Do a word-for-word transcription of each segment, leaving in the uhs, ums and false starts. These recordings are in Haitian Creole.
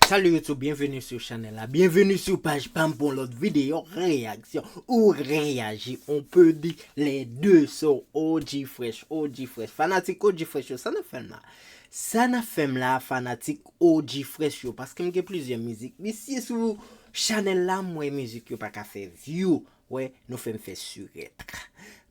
Salut YouTube, bienvenue sur chanèl la. Bienvenue sur paj pa m pou yon lòt videyo reyaksyon ou reyaji. On peut dire les deux. So, O G Fresh, O G Fresh. Fanatik O G Fresh yo, sa n ap fè m la? Sa n ap fè m la, fanatik O G Fresh yo? Paske m gen plizyè mizik. Misye sou chanèl la, m wè mizik yo pa ka fè view. Wè, nou fè m fè sirèt.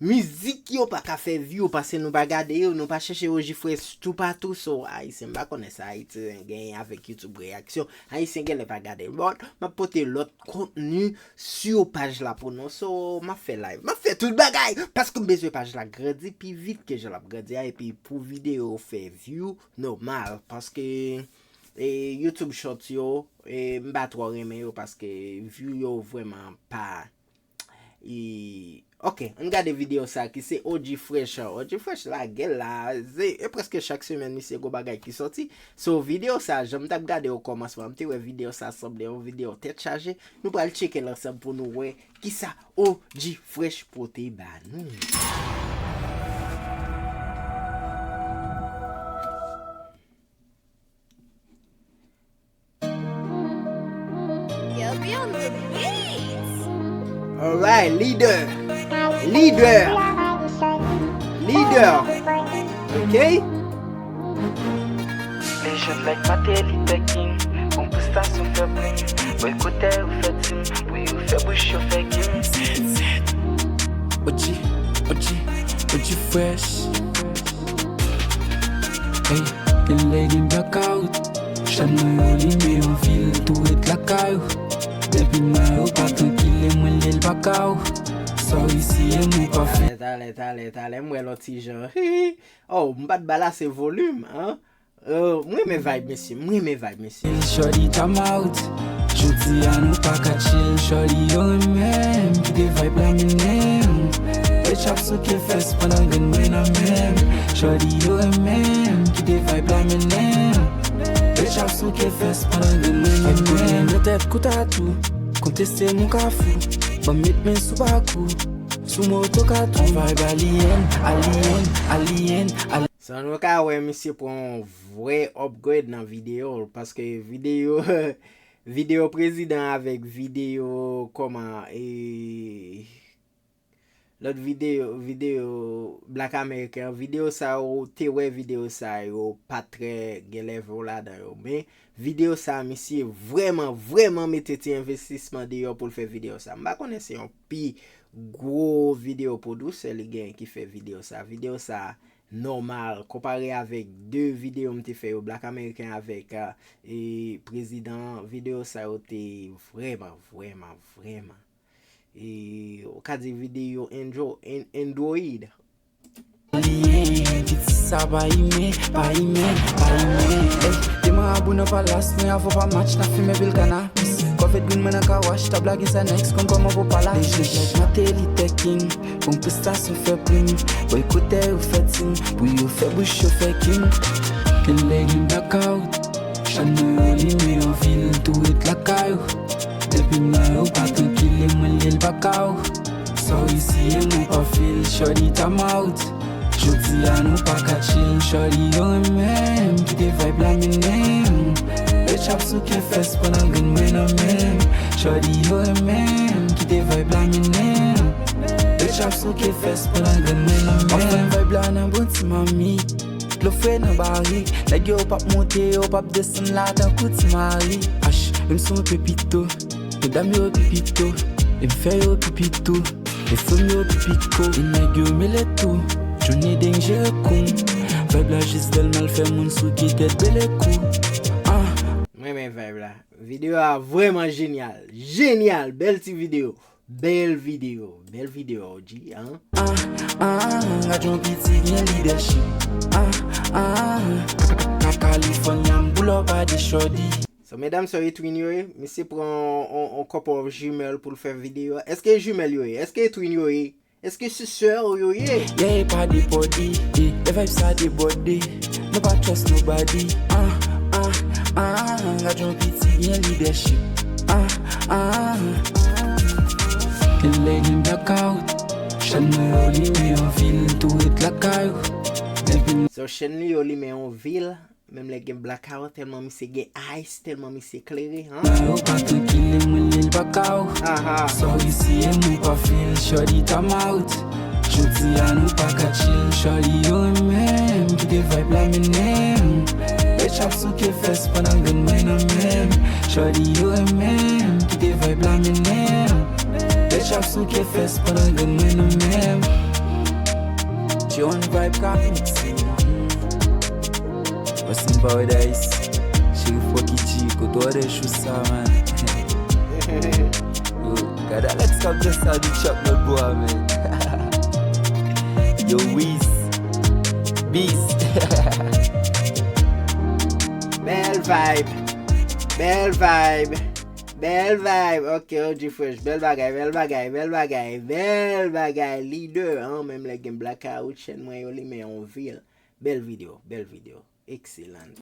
Mizik yo pa ka fè view paske nou pa gade yo, nou pa chèche O G Fresh toupatou. So, Ayisyen, m pa konnen sa Ayisyen genyen avèk YouTube reyaksyon. Ayisyen genlè pa gade. But, m ap pote lòt kontni sou paj la pou nou. So, m ap fè live. M ap fè tout bagay paske m bezwen paj la grandi pi vit ke jan l ap grandi a. Epi pou videyo fè view, nòmal. Paske, e, YouTube Shorts yo, e, m pa twò renmen yo paske view yo vrèman pa E, ok, ann gade videyo sa ki se O G Fresh. O G Fresh lage l la, se, e prèske chak semèn misye gon bagay ki sòti. So, videyo sa, jan m t ap gade okòmansman, m te wè videyo sa sanble yon videyo tèt chaje. Nou pral tcheke l ansanm pou nou wè kisa O G Fresh pote ba nou. Yo, be on the beats. Alright, leader. Leader. Leader. Ok? Legend like Martin Luther King. Bon prestasyon fè prim. Bòy kote yo fè tim. Pou yo fè bouch yo fè gim. O G, O G, O G Fresh. Ey, gen lè gen blackout. Chan mwen yo limen anpil, tou ret lakay ou. Depi mwen yo pa trankil, e mwen lè l pa ka ou. Sa w isi e mwen pa fè. Talè, talè, talè, talè, m wè l on ti jan. Oh, m pa t ba l ase volim, hein? Oh, m renmen vibe, mesye, m renmen vibe, mesye. Shorty time out. Jodi a nou pa ka chill. Shorty yo renmen m, kite vibe la mennen m. Bitch ap souke fès pandan grenn mwen nan men m. Shorty yo renmen m, kite vibe la mennen m. Bitch ap souke fès pandan grenn mwen nan men m. Fèk konnen de tèt kou tatou. Konteste mon kafou. Ban m met men sou pakou. Sou moto katou. On vibe alien, alien, alien, alien. Sa nou ka wè misye pran yon vrè upgrade nan videyo l, paske videyo, videyo prezidan avèk videyo kòman, e, lòt videyo, videyo Black American, videyo sa yo, ou te wè videyo sa yo pa t trè gen level ladan yo, men videyo sa, misye vrèman, vrèman mete ti envestisman deyò pou l fè videyo sa. M pa konnen se yon pi gwo videyo pwodisè li genyen ki fè videyo sa. Videyo sa nòmal, konpare avèk de videyo m te fè yo, Black American avèk, a, e, prezidan, videyo sa yo te vrèman, vrèman, vrèman, e, ou ka di videyo Andro-, An-, Android. Alien, piti sa pa imen, pa imen, pa imen. Ey, demen abou nan palas, mwen avè w pa match, n ap fimen pil kana. Kòfèt grenn mwen nan kawash, tab la gen Xanax, konn kòman pou pala. Legend like Martin Luther King, bon prestasyon fè prim. Bòy kote yo fè tim, pou yo fè bouch yo fè gim. Gen lè gen blackout, chan mwen yo limen anpil, tou ret lakay ou. Depi mwen yo pa trankil, e mwen lè l pa ka ou. Sa w isi e mwen pa fil, shorty time out. Jodi a nou pa ka chill, shorty yo renmen m, kite vibe la mennen m. Bitch ap souke fès pandan grenn mwen nan men m. Shorty yo renmen m, kite vibe la mennen m. Bitch ap souke fès pandan grenn mwen nan men m. M ap fè vibe la nan bon ti mami. Dlo fre nan barik, nèg yo p ap monte, yo p ap desann la tankou ti mari. H, menm si w pepito, medam yo pipito, e m fè yo pipito. E fanm yo pi piko, e nèg yo mele tou. Johnny Deng jere koum. Vibe la jis bèl, mal fè moun souke tèt bele kou. Ah. M renmen vibe la. Videyo a vrèman jenyal. Jenyal! Bèl ti videyo. Bèl videyo. Bèl videyo, O G, hein? Ah, ah, gad yon piti gen lidèchip. Ah, ah, Ka-, Ka-, California, m boulò pa de shorty. So, medam, se etwin yo ye. Misye pran on, on couple of jumelle pou l fè videyo a. Èske jumelle yo ye? Èske etwin yo ye? Èske se sè yo ye? Yeah, e pa de pòdi, yeah, e vibe sa debòde. Nou pa trust nobody. Ah, ah, ah, gad yon piti gen lidèchip. Ah, ah. Gen lè gen blackout. Chan mwen yo limen yon vil, tou ret lakay ou. Depi m- So, chenn li yo limen yon vil. Menm lè gen blackout, tèlman misye gen ice, tèlman misye klere, han. Nan yo pa trankil, e mwen li l pa ka ou. Aha. Sorry si e mwen pa feel, shorty time out. Jodi a nou pa ka chill, shorty yo renmen m, kite vibe la mennen m. Bitch ap souke fès pandan grenn mwen nan men m. Shorty yo renmen m, kite vibe la mennen m. Bitch ap souke fès pandan grenn mwen nan men m. John Vibe ka mixe. What's in paradise? Cheri Foki G, kote w de chou sa, man? Yo, gade Alex k ap danse a di chak lòt bò a, man. Yo, Wiz. Beast. Bèl vibe. Bèl vibe. Bèl vibe. Ok, O G Fresh. Bèl bagay, bèl bagay, bèl bagay, bèl bagay. Leader, han, menm lè gen blackout, chèn mwen yo limen yon vil. Bèl videyo, bèl videyo. Excellent.